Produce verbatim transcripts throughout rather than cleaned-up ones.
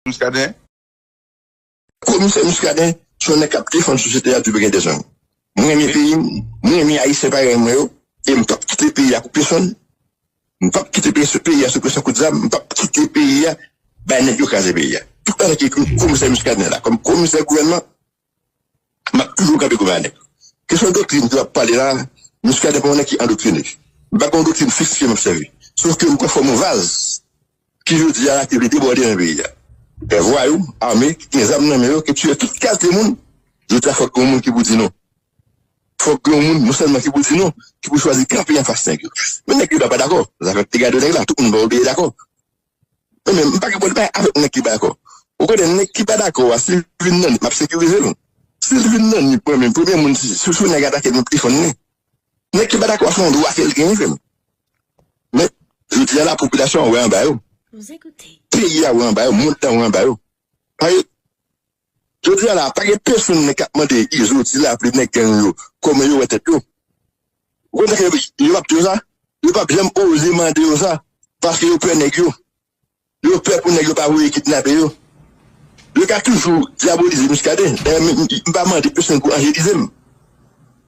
Muscadin? Komisè Muscadin se yon nèg k ap defann sosyete a depi gen de zan. Mwen renmen peyi m, mwen renmen Ayisyen parèy mwen yo, e m p ap kite peyi a pou pèsonn. M p ap kite peyi, peyi a sou presyon kout zam, m p ap kite peyi a bay nèg yo kraze peyi a. Tout pandan ke komisè Muscadin la, kòm komisè gouvènman, m ap toujou kanpe kòm yon nèg. Kesyon doktrin ke w ap pale la, Muscadin pa yon nèg ki andoktrine. M pa gen yon doktrin fiks ke m ap sèvi. Sof ke m pran fòm yon vaz ki jodi a la ki vle debòde nan peyi a. Gen vwayou, ame, ki gen zam nan men yo, ki tiye tout kalite moun. Jodi a fòk gen yon moun ki pou di non. Fòk gen yon moun, non sèlman ki pou di non, ki pou chwazi kanpe anfas nèg yo. Men nèg yo pa dakò. Zafè te gade nèg la, tout moun pa oblije dakò. Men, men, m pa gen pwoblèm avèk nèg ki pa dakò. Ou konnen nèg ki pa dakò a, si l vin nan nip, m ap sekirize l. Si l vin nan nip, mwen menm, premye moun, si, si, si yon nèg atake m, m ap defann li. Nèg ki pa dakò a, se yon dwa ke l genyen, frè m. Men, jodi a la, popilasyon an wè anba yo. Peyi a wè anba yo, mond lan wè anba yo. Paske, jodi a la, pa gen pèsonn nèg k ap mande Izo, Ti Lapli, nèg gang yo, kòman yo wè tèt yo. Ou konn sa ke yo p ap di yo sa? Yo p ap janm oze mande yo sa, paske yo pè nèg yo. Yo pè pou nèg yo pa voye kidnape yo. Yo ka toujou dyabolize Muscadin. Dayè, m, m, m pa mande pèsonn pou anjelize m.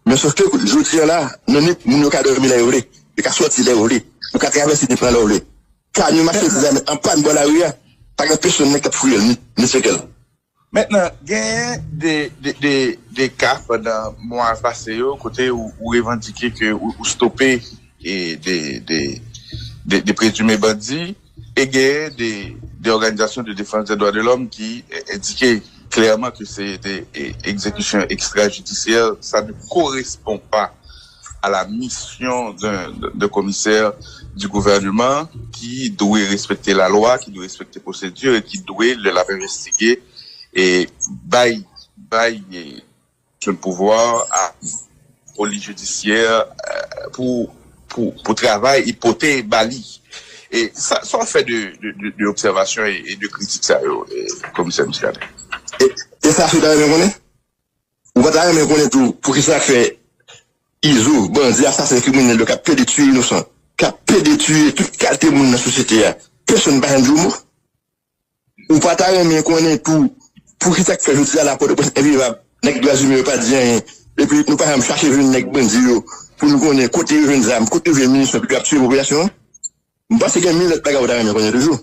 Men sòf ke, jodi a la, nan nip, moun yo ka dòmi lè yo vle. Yo ka sòti lè yo vle. Yo ka travèse nip lan lè yo vle. Kamyon machandiz la mèt an pàn bò lari a. Pa gen pèsonn nèg k ap fouye l, ni, ni tcheke l. Mentnan, genyen de, de, de, de ka pandan mwa pase yo, kote ou, ou revandike ke ou, ou stope e de, de, de, de prezime bandi, e genyen de, de òganizasyon de defans de dwa de lòm ki, e, endike klèman ke se de, e, egzekisyon ekstrajidisyè, sa ne correspond pas à la mission d'un, d'un, d'un commissaire du gouvernement qui doit respecter la loi, qui doit respecter procédure et qui doit, lè l ap envestige, e bay, bay, e, sou pouvwa a polis jidisyè, e, pou, pou, pou travay e pote ba li. E sa, sa w fè de, de, de, de obsèvasyon e, e de kritik sa yo, e, komisè Muscadin? E, e sa, si w ta renmen konnen? Ou pa ta renmen konnen tou, poukisa k fè Izo, bandi, asasen, kriminèl yo k ap plede tiye inosan, k ap plede tiye tout kalite moun nan sosyete a, pèsonn pa janm di yon mo? Ou pa ta renmen konnen tou, poukisa k fè jodi a la Pòtoprens envivab, nèg dwa imen yo pa di anyen, epi nou pa janm chache jwenn nèg bandi yo, pou nou konnen kote yo jwenn zam, kote yo jwenn minisyon, epi yo ap tiye popilasyon an? M panse gen mil lòt bagay ou ta renmen konnen toujou.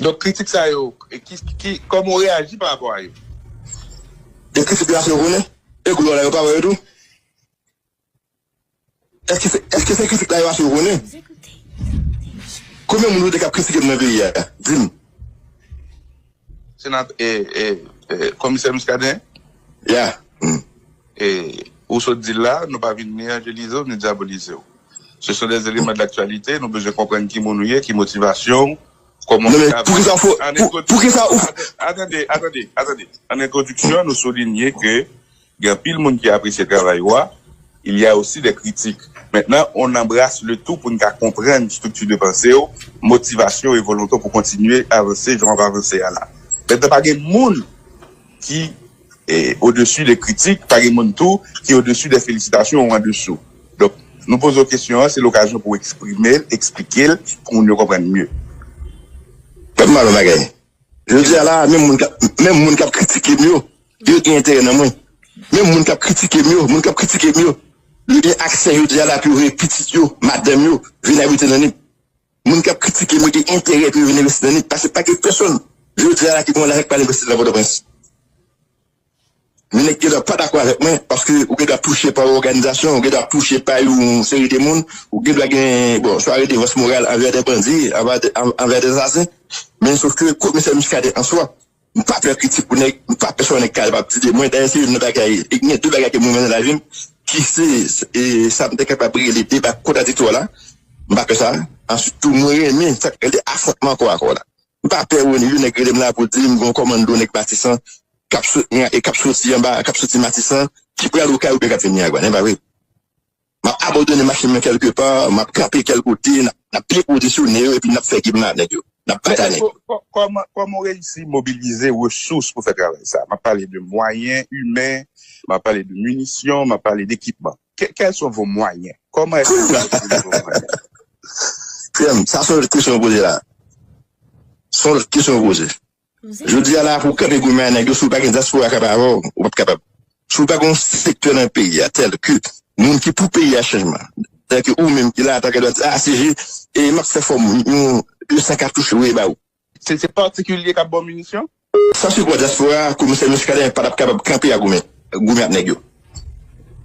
Donk, kritik sa yo, e ki, ki, kòman w reyaji pa rapò a yo? E kritik la se w konnen? E gwo la yo pa wè yo tou? Èske se, èske se kritik la yo ase w konnen? Konbyen moun ou te k ap kritike m nan peyi a? Di m. Senat, e, e, e, Komisè Muscadin? Ya. Mm. E, ou sot di l la, nou pa vin ni anjelize w, ni dyabolize w. Ce sont des éléments de l'actualité, nou bezwen konprann ki moun ou ye, ki motivasyon w, kòman w travay. Non, men poukisa w fo, pou, poukisa ou... Atande, atande, atande. An entwodiksyon, nou soulinye ke gen anpil moun ki apresye travay ou a, il y a aussi des critiques. Maintenant, on embrasse le tout pou n ka konprann estrikti de panse w, motivasyon e volonte w pou kontinye avanse jan w ap avanse a la. Mentnan, pa gen moun ki, e, au-dessus des critiques, pa gen moun tou ki au-dessus des félicitations ou en dessous. Donk, nou poze w kesyon an, se lokazyon pou w eksprime l, eksplike l, pou moun yo konprann mye. Pèp m ap yon bagay. Jodi a la, menm moun k ap, menm moun k ap kritike m yo, yo gen enterè nan mwen. Menm moun k ap kritike m yo, moun k ap kritike m yo, yo gen aksè jodi a la pou yo voye pitit yo, madanm yo, vin abite nan Nip. Moun k ap kritike m yo gen enterè pou yo vin envesti nan Nip, paske pa gen pèsonn jodi a la ki gen yon lajan k pral envesti nan Pòtoprens. Men nèg gen dwa pa dakò avèk mwen, paske ou gen dwa touche pa yon òganizasyon, ou gen dwa touche pa yon seri de moun, ou gen dwa gen, bon, swa redevans moral anvè de bandi, anvè de, an-, anvè de asasen. Men sòf ke komisè Muscadin an swa, m pa pè kritik pou nèg, m pa pè sa yon nèg kapab di de mwen. Dayè, se youn nan bagay, e gen de bagay ke mwen wè nan lavi m, ki se, e, sa m te kapab rele deba kontradiktwa la, m pa pè sa. Answit tou, mwen renmen sa k rele afwontman kò a kò la. M pa pè Rony, yon nèg rele m la pou di m gon kòmando nèg Matisan k ap sot-, e k ap soti anba, k ap soti Matisan, ki pral Okay oubyen k ap vin Miragwàn, e pa vre. M ap abandone machin mwen kèlke pa, m ap kanpe kèl kote, n ap, n ap byen pozisyone yo, epi n ap fè gim avèk yo. N ap batay nèg yo. Kòman, kòman w reyisi mobilize resous pou fè travay sa? M ap pale de mwayen imen, m ap pale de minisyon, m ap pale de ekipman. Ke-, quels sont vos moyens? Comment est-ce que vous utilisez vos moyens? Frè m, sa se yon kesyon w poze la. Se yon lòt kesyon w poze. Jodi a la, pou w kanpe goumen ak nèg yo, si w pa gen dyaspora k ap avè w, ou p ap kapab. Si w pa gen yon sektè nan peyi a, tèl ke moun ki pou peyi a chanjman, tèl ke ou menm ki la, tèl ke dwa di, a, C G, e m ap fè fòm yon de san katouch voye ba ou. Se, se patikilye k ap ba w minisyon? Sa se gwo dyaspora, komisè Muscadin pa t ap kapab kanpe ak goumen, goumen ak nèg yo.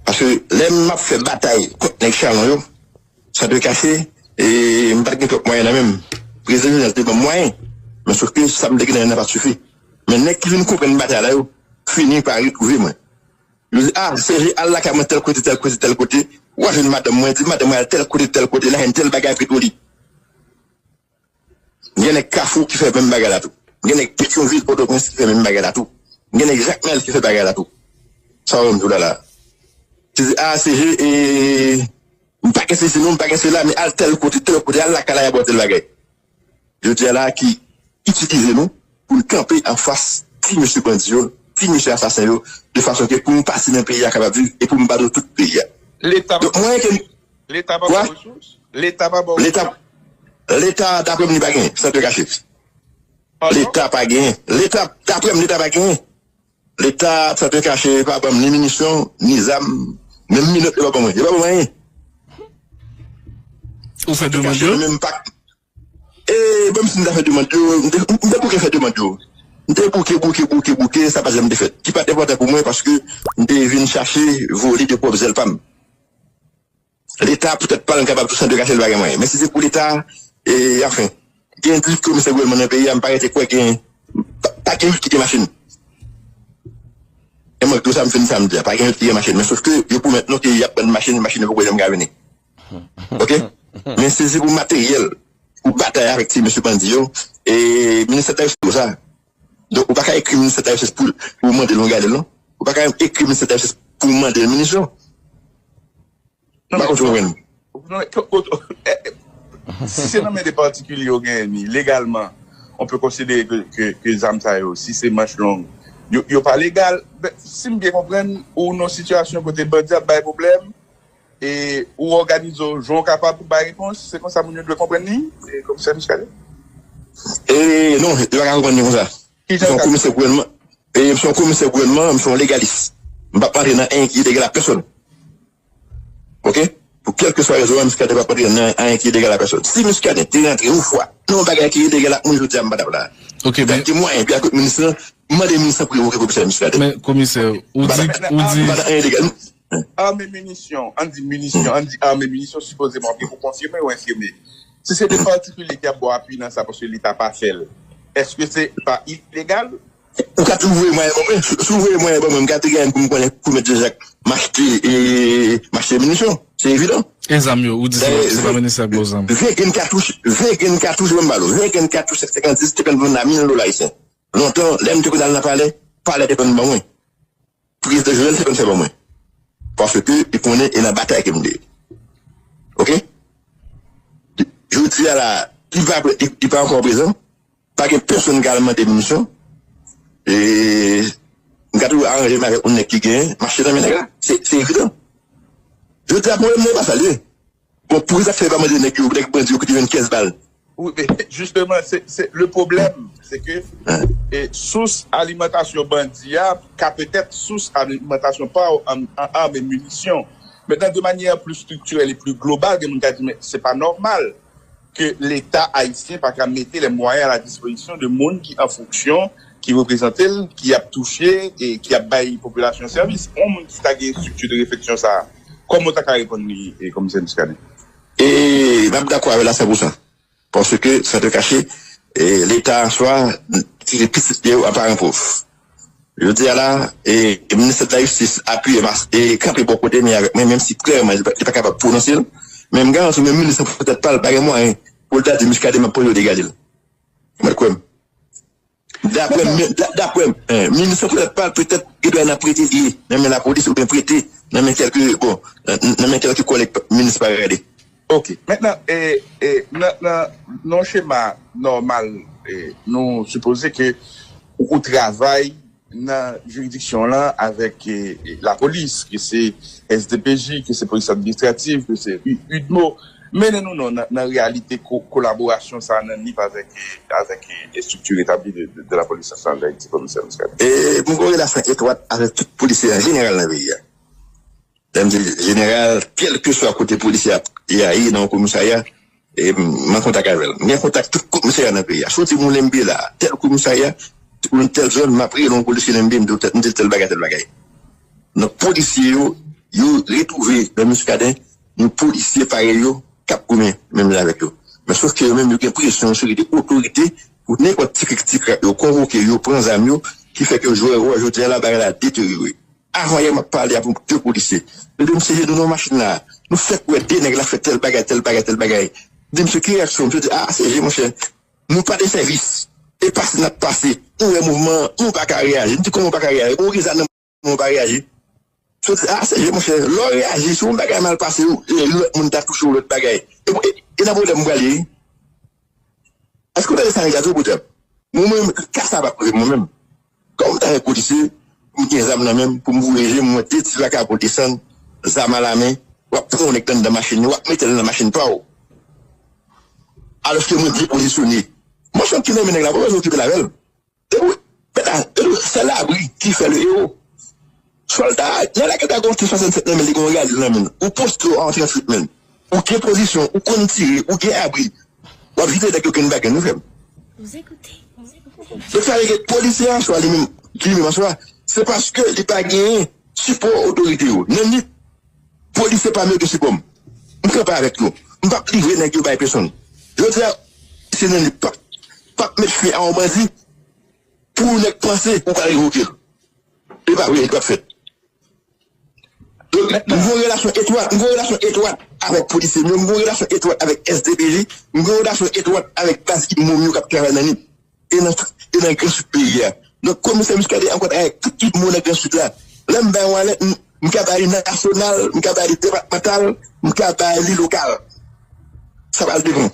Paske lè m ap fè batay kont nèg Chalon yo, san te kache, e m pa t gen twòp mwayen nan men m. Prezidan Jovenel te ban m mwayen, men sof ke sa m te gen nan men m nan pa t sifi. Men nèg ki vin konprann batay la yo, fini pa retwouve mwen. Yo di, a, C G al lakay mwen tèl kote, tèl kote, tèl kote. W a jwenn madanm mwen, di madanm mwen al tèl kote, tèl kote, l a jwenn tèl bagay Petwoli. Gen nèg Kafou ki fè menm bagay la tou. Gen nèg Petyonvil, Pòtoprens ki fè menm bagay la tou. Gen nèg Jakmèl ki fè bagay la tou. Sa w wè m di w la la. Te di, a, C G, e, m pa gen sesi non, m pa gen sela, men al tèl kote, tèl kote, al lakay la, y ap ba w tèl bagay. Jodi a la ki itilize nou pou n kanpe anfas ti mesye bandi yo, ti mesye asasen yo, de fason ke pou nou pase nan peyi a kapab viv e pou nou batay tout peyi a. Leta pa Donk, mwen ke Leta pa ba w resous? Leta pa ba w Leta, resous? Leta, daprè m, li pa genyen, san te kache. Pardon? Leta pa genyen. Leta, daprè m, Leta pa genyen. Leta, san te kache, pa ban m ni minisyon, ni zam, menm minòt, yo pa ban mwen. Yo pa ban mwen anyen. Ou fè demann yo? Menm pa E, bon, si m ta fè demann yo, m te, m te bouke fè demann yo. M te bouke, bouke, bouke, bouke, sa pa janm te fèt. Ki pa t enpòtan pou mwen, paske m te vin chache vole de pwòp zèl pa m. Leta, poutèt pa l, m kapab tou san de kache l pa gen mwayen. Men si se pou Leta, e, anfen, gen dis komisè gouvènman nan peyi a, m pa rete kwè gen, pa, pa gen youn ki gen machin. E mwen, tou sa m fin sa m di a, pa gen youn ki gen machin. Men sof ke yo pwomèt nou ke y ap ban n machin, machin yo poko janm ka vini. Oke? Men si se pou materyèl, pou batay avèk ti mesye bandi yo, e ministè de la jistis pou sa. Donk, ou pa ka ekri ministè de la jistis pou, pou mande l yon gade l, non. Ou pa ka ekri ministè de la jistis pou mande l minisyon. Non, men, m pa konn si w konprann. Non, men, ko-, ko-, eh, eh, si se nan men de patikilye yo genyen li, legalman, on peut considérer que, que, que zam sa yo, si se manch long, yo, yo pa legal. Ben, si m byen konprann, ou nan sitiyasyon kote bandi ap bay pwoblèm, e ou òganize w jan w kapab pou bay repons, se konsa moun yo dwe konprann li, e, komisè Muscadin? E non, yo pa ka konprann li konsa. M se yon komisè gouvènman, e, m se yon komisè gouvènman, m se yon legalis. M p ap antre nan anyen ki ilegal a pèsòn. Oke? Pou kèlkeswa rezon an, Muscadin p ap antre nan anyen ki ilegal a pèsòn. Si Muscadin te rantre yon fwa nan yon bagay ki ilegal ak moun, jodi a m pa t ap la. Oke, men gen mwayen, epi ak minis lan, mande minis lan pou revoke komisè Muscadin. Men komisè, ou di, ou di, Ame minisyon, ann di minisyon, ann di ame minisyon, sipozeman, oubyen pou konfime ou enfime. Si se de patikilye ki ap ba w api nan sa, paske Leta pa fè l, èske se pa ilegal? Ou ka toujou voye mwayen ban mwen. Si, si w voye mwayen ban mwen, m ka te gen pou m konnen pou mèt Jean Jacques m achte, e, m achte minisyon. Se evidan. E zam yo, ou di se pa, se pa ministè k ba w zam. Ven grenn katouch, ven grenn katouch, ban m ba l. Ven grenn katouch sèt senkant sis te konn vann a mil dola ayisyen. Lontan, lè m te konn al nan palè, palè te konn ban mwen. Prezidan Jovenel te konn fè ban mwen. Paske li konnen e nan batay ke m te ye. Oke? Jodi a la, li pa, li, li pa ankò prezan. Pa gen pèsonn k al mande minisyon. E m ka toujou aranje m avèk yon nèg ki genyen, m achte nan men nèg la. Se, se evidan. Jodi a, pwoblèm nan e pa sa l ye. Bon, poukisa k fè yo pa mande nèg yo, nèg bandi yo ki te jwenn kès bal? Wi, men, jisteman, se, se, le pwoblèm, se ke, e, sous alimantasyon bandi a ka petèt sous alimantasyon pa w an, an ame minisyon. Mentnan, de manyè pli striktirèl e pli global, gen moun ka di, men se pa nòmal ke Leta ayisyen pa ka mete les moyens à la disposition de moun ki an fonksyon, ki reprezante l, ki ap touche e ki ap bay popilasyon sèvis. Yon moun ki ta gen estrikti de refleksyon sa a, kòman w ta ka reponn li, e, komisè Muscadin? E m ap dakò avè l a san pou san. Paske, san te kache, e, Leta an swa, se pitit li yo a paran pòv. Jodi a la, e, e ministè de la jistis apiye mas, e kanpe bò kote m ye avèk mwen, menm si klèman li pa, li pa kapab pwononse l. Men m garanti w, menm minis lan poutèt pa l pa gen mwayen pou l ta di Muscadin m ap poze w degade l. Ou mèt kwè m. Daprè m, men, da-, daprè m, eh, minis lan poutèt pa l, petèt, li dwe nan prete li ye, nan men lapolis oubyen prete nan men kèlke, bon, nan, nan men kèlke kòlèg minis pa gade. Ok. Mentnan, e, e, nan, nan, nan yon chema nòmal, e, nou sipoze ke ou, ou travay nan jiridiksyon lan avèk, e, e, lapolis, ke se S D P J, ke se polis administrativ, ke se U-, UDMO. Mennen nou non nan, nan reyalite ko, kolaborasyon sa a nan NIP avèk, avèk estrikti etabli de, de, de la Police Nationale d'Haïti, Komisè Muscadin. E m gen yon relasyon etwat avèk tout polisye an jeneral nan peyi a. Lè m di jeneral, kèlkeswa kote polisye a ye a, ye nan yon komisarya, e m an kontak avè l. M gen kontak tout komisarya nan peyi a. Si w di m yon Lembe la, tèl komisarya, ou nan tèl zòn, m ap rele yon polisye Lembe, m di w tèl, m di l tèl bagay, tèl bagay. Donk, polisye yo, yo retwouve nan Muscadin, yon polisye parèy yo, k ap goumen menm jan avèk yo. Men sof ke yo menm, yo gen presyon, yon seri de otorite, pou nenpòt ti krik ti krak, yo konvoke, yo pran zam yo, ki fè ke yo jwe wòl, jodi a la, bagay la deteryore. Avan yè, m ap pale avèk de polisye. Yo di m, "Seje, nou nan machin la. Nou fèk wè de nèg la fè tèl bagay, tèl bagay, tèl bagay." Di m, "Mesye, ki reyaksyon w?" Mesye di, "A, Seje, monchè, nou pa de sèvis. E pase n ap pase. Nou wè mouvman an, nou pa ka reyaji." M di, "Kòman w pa ka reyaji? Bon, ou gen zam nan men w, ou pa reyaji?" Mesye di, "A, Seje, monchè, lè w reyaji, si yon bagay mal pase w, e lòt moun ta touche w, lòt bagay. E, e, e nan pwoblèm m prale, wi." Èske w tande sa nèg la di w, Pwodèb? Mwen menm, ka sa p ap rive mwen menm. Kòm m ta fè polisye, pou m gen zam nan men m, pou m voye je m, m wè de ti vakabon desann, zam alamen, w ap pran yon nèg anndan machin li, w ap mete l nan machin pa w. Alòske mwen byen pozisyone. Mwen se yon ti nonmen nèg la, pa bezwen okipe l avè l. Depi, men la, se labri ki fè le héros. Sòlda, nan lagè ta gon ti swasannsèt nan men li, gon radi nan men l. Ou poste w an tranntuit men. Ou gen pozisyon, ou konn tire, ou gen abri. W ap jete nèg yo grenn pa grenn, wi frè m. Donk sa vle di polisye an swa li menm, li menm an swa, se paske li pa genyen sipò otorite yo. Nan NIP, polisye pa merite sipò m. M kanpe avèk yo. M p ap livre nèg yo bay pèsonn. Jodi a, se nan NIP p ap, p ap met fen a yon bandi pou yon nèg panse ou pral revoke l. E pa vre, li p ap fèt. Donk, m gen yon relasyon etwat, m gen yon relasyon etwat avèk polisye m yo, m gen yon relasyon etwat avèk S D P J, m gen yon relasyon etwat avèk baz immo m yo k ap travay nan NIP. E nan, e nan Gran Sid peyi a. Donk, komisè Muscadin an kontak avèk tout, tout moun nan Gran Sid la. Lè m bay yon alèt, m, m ka bay li nasyonal, m ka bay li depatmantal, m ka bay li lokal. Sa pral depann.